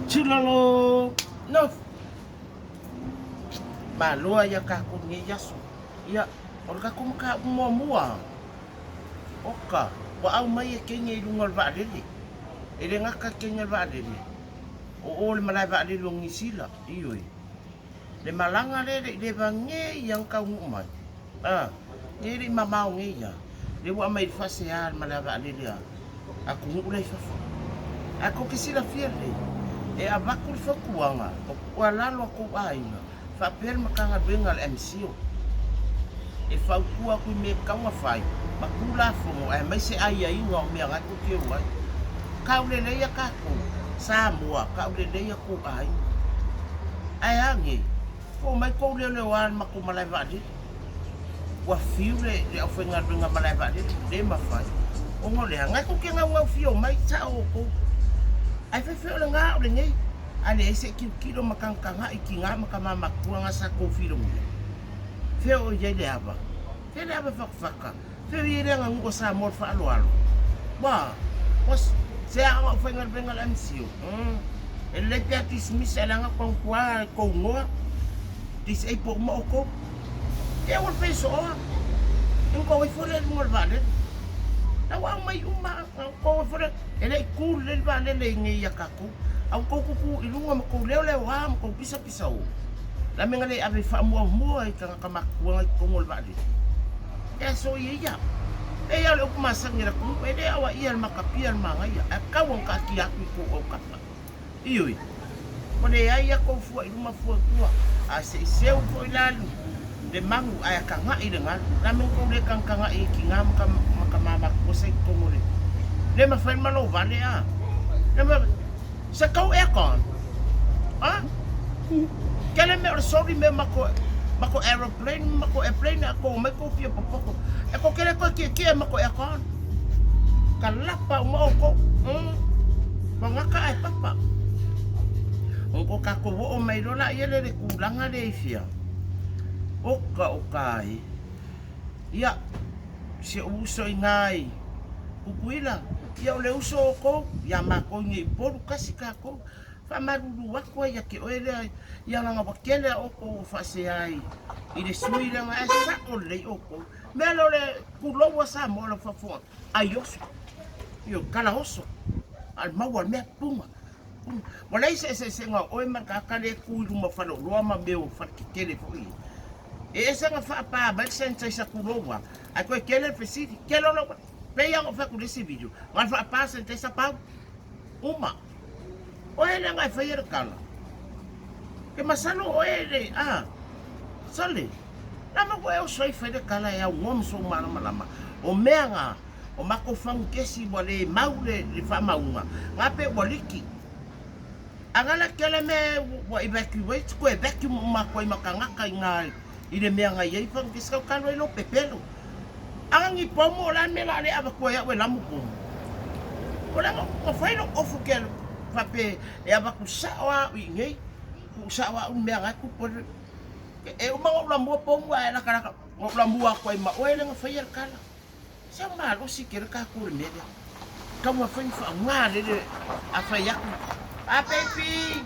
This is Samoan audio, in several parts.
Tilalo no. Maloa ia kākou i nei aso. Ia, o le kākou mataupu muamua, oka, ua ʻau mai e Kenya i luga o le vaalele. E le gata Kenya i le vaalele, o o le malae vaalele o Niu Sila, ioe. Le malaga lea e le i leva nei ia na taunuu mai. A, nei e le i mamao nei ia. Lea ua aumai i le faasea le malae vaalele a atunuu la i fafo. Ae tou te silafia lelei, e avatu le fautuaga o tuualalo a tou aiga faapea le Matagaluega a le MCIL e fautua atu i mea e tatau ona fai ma Tulafono aemaise aiaiga o mea na tou te o ai. Taulelei a tatou Samoa, taulelei a tou aiga. Ae a nei? Fou mai tou leoleoa i le matou malae vaalele. Ua fiu le le aufaigaluega malae vaalele, le mafai. Ona o le a? Na tou te naunau fia omai, sao outou. Ae faifai o lena o lenei. A leai se i tilotilo ma tagatagai i tina ma tama matua na sa tou filogia. Fea o i ai le ava? Fea le ava fatafata? Fea o i ai le aganuu a Samoa o le faaaloalo? Ua, ua se aoga aufaigaluega a le MCIL. Umm. E lelei pea dismiss ae leaga tautua i tou igoa. Disable uma outou. Te aua le fai sooa. Ina tou ifo lea i luga o le vaalele. La ua aumai uma a. Tou ifo lea. E le i tu lelei le vaalele i nei ia tatou. A ua tou tutu i luga ma tou leoleoa ma tou pisapisa o. La mea na le ave faamuamua i tagata matutua na i totonu o le vaalele. E aso ia ia. Pei lava o le upu masani a le atunuu, e le aoaia e le matapia le manaia, ae tatau ona taatia atu i tou aukapa. Ioe, ua leai a tou fua i luma fua i tua, a se i seu foi la le magu ae atagai i le galu. La mea ua tou le tagatagai i tina ma tama matutua sa i totonu o le. Le mafai ona malo vale a. Le ma se tou aircon. A? Kele mea o le soli mea matou matou aeroplane ma matou airplane a tou omai tou fia popoto. E tou te le toe tietie matou aircon. Ka lapa uma outou. Mm. Ua gata ae papa. O ko tatou oo mai loa laia lea i le tulaga lea i fia. Oka oka ai. Ia, si ou uso i ina i Tutuila, ia o le uso o outou, ia matou i nei Upolu, tasi tatou. Faamalulu atu ai ia te oe lea, ia leaga ua tele a outou ua faasea i i le sui leaga ae sao lelei outou. Mea lea o le pulou a Samoa i lau faafofoga, ai oso, ioe, tala oso, a o le maua o le mea, puga, puga. Ua leai se eseesega o oe ma le tagata lea e tu i luma o faleoloa ma mea o faletetele foi ia. E ese ona faapa mai le sanitizer tulou lava, ae toe tele le fesili, tele o lau, pei lava ona ou fai atu i le isi video, na o le faapa sanitizer pau, uma. Oe lea na e faia le tala. Ke masalo oe le, a, sole, lama ua e oso ai fai le tala e aunoa ma sou malamalama. O mea na, o matou fagukesi ua le mau le, le faamauga, na pe ua liki. A na la kele mea ua evacuate, koe vacuum uma atu ai ma tagata i na i le mea na i ai fagukesi, kau kalo ai lou pepelo. A ni pomu o le a le mea o le a le avatua ai au e lamu pomu? O le a fai lou ofu ke faapea e avatu sao lava au i inei, tuu sao lava au i le mea na e tupu ai. E uma ona ou lamua pomu ae latalata ona ou lamua atu ai ma oe lea na faia le tala. Se ua malosi tele tatou i le mea lea. Taumafai ma faaaoga lele a fai atu, a baby!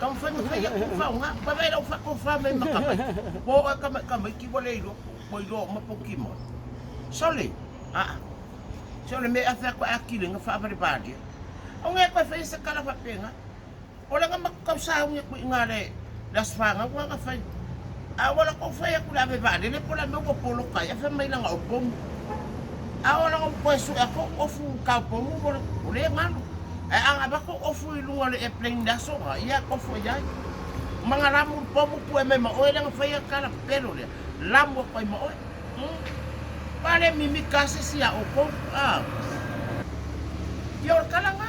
Taumafai ma fai atu ma faaaoga. Vaai lau faatofa mai ma tamaiti. Ua oo lava tamaiti ua le iloa, ua iloa uma Pokemon. Sole! Aa. Se o le mea e afe atu ai atili na faavalevalia. Au nge koe faia se tala faapena. O le na matou tau sauni atu i ina le aso fanau na fai. A ua latou fai atu le ave vaalele po o le a mea ua poloka ai, ae fai mai leaga o pomu. A o leaga ua toe sue atu ou ofu tau pomu ua le galo. Ae a avatu ou ofu i luga o le airplane i le aso na, ia ofu ai ai. Ma na lamu le pomu pue mai ma oe lea na faia le tala pepelo lea, lamu atu ai ma oe. Ba le mimika se isi ia outou. Ia o le tala na.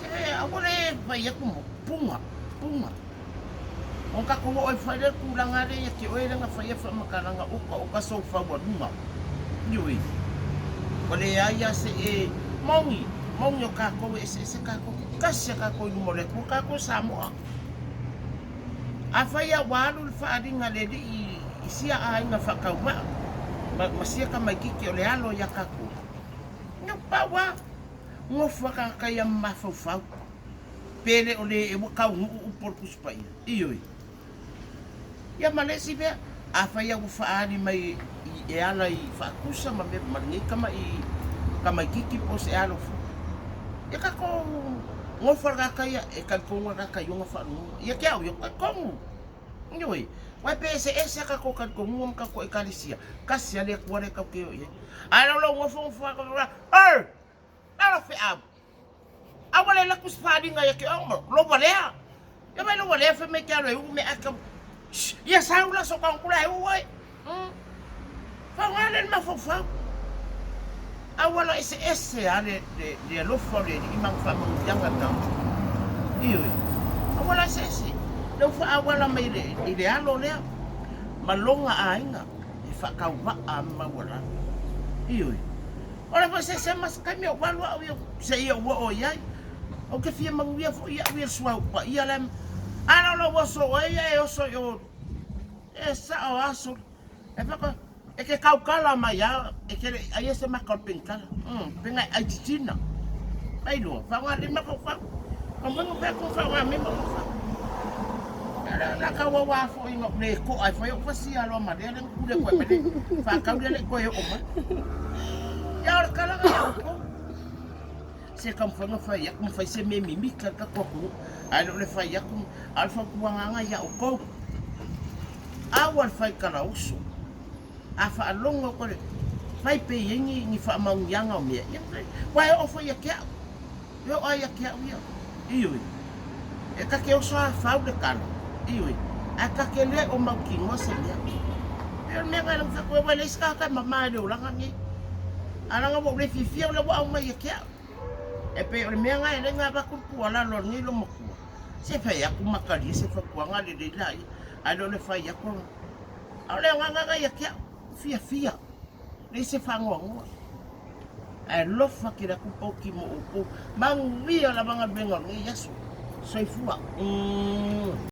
E aua le fai atu mo puga, puga. O tatou oo ai fai lea tulaga lea ia te oe lea na faia faamatalaga oka oka sou faualuga. Ioe. Ua leai lava se e moni, moni o tatou e eseese tatou, tasi a tatou i luma o le Atua, tatou Samoa. Afai lava ua alu le faaaliga a le Alii i sia aiga faatauvaa ma sia tamaititi o le alo ia tatou, na pau lava, nofo lava tagata ia ma mafaufau. Pe le o le e ua taunuu upu o le Tusi Paia? Ioe. Ia ma le isi mea, afai lava ua faaali mai e ala i faatusa ma mea ma lenei tama'i tamaitiiti po o se alo foi, ia tatou nofo le tagata ia e talitonu le tagata i ona faalogoga. Ia te au ia, ou te talitonu. Ioe. Aua pe eseese a tatou talitonuga ma tatou Ekalesia, tasi lava le Atua lea tatou te o i ai. Ae o lou nofonofo atu, Oi! Lalo feau! A ua le alu atu se faaaliga ia te oe ma lou alea. Ia mai lou alea fai mai te alu e uu mea ake. Shh, ia sau la so kaungu la e uu ai. Faoga le mafaufau. A ua la eseese a le le le alofa o le Alii ma ana faamanuiaga tagata. Ioe. A ua la eseese. Le ua faaauala mai le i le alo lea ma lona aiga e faatauvaa ma maualalo. Ioe. O le foi se se ma se taimi ou alu au ia seia ou oo i ai. Ou te fia manuia foi au ia le suauu paia lea. A la o lou oso oe ia e oso i o e sao aso. E fai e te tautala mai a e te le ai se maka o le penitala. Pena e ai titina. Mai lua, faoga lima faufau. Ka manu pea ko faoga mima faufau. La la ka wa wa fo inga le ko ai fai o fasi alo ma le le kule ko me le faakau le le koe oo mai. Ia o le kalaga ia outou. Se taumafaiga fai atu ma fai se mea mimita i le tatou atunuu, ae le o le fai atu, a o le fautuaga lava ia outou, aua le fai talaoso. A faalogo atu le fai pe i ai ni, ni faamaoniaga o mea, ia aua e oo foi ia te au. E oo lava ia te au ia. Ioe. E ta te oso lava fau le tala. Ioe. Ae ta te le o mautinoa se mea. E o le mea lena e fai atu ai, ua leai se tagata e mama i le olaga lenei. A leaga ua ou le fiafia o lea ua aumai ia te au. E pei o le mea lena e ala ai ona avatu le tuualalo a lenei loomatua, se fai atu ma talia se fautuaga lelei laia, ae le o le fai atu. A o le agaga lena ia te au, fiafia. Leai se faanoanoa. Ae alofa tele atu Poti mo outou. Manuia lava galuega o lenei aso. Soifua.